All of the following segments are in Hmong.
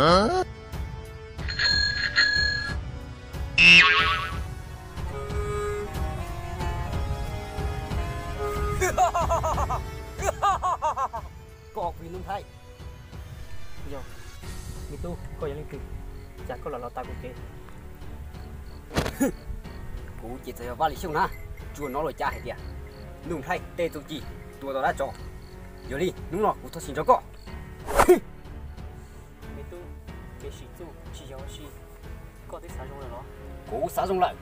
Koj kuv yog Nuj Nplhaib. Yog, me tub, koj yog leej twg, cas koj los los tas kuv kev? Kuv ces txawm yog Vaj Lis Xyooj na, tsuas hnov luag cav hais tias Nuj Nplhaib tej txuj ci tua tau dab tsov. Yog li hnub no kuv thov txim nrog koj. Me tub, kev sim txuj tsis yog ua si, koj twb xav zoo lawm los? Kuv xav zoo lawm.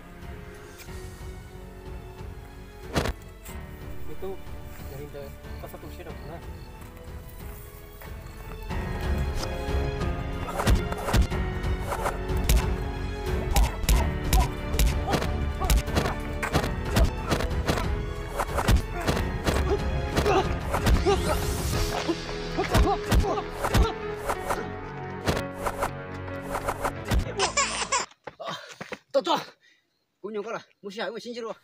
Me tub, yog li ntawd koj txhob tu siab rau kuv na. Tau tso, kuv nyuam koj lawm, mus sib hais ua sib ntsib dua.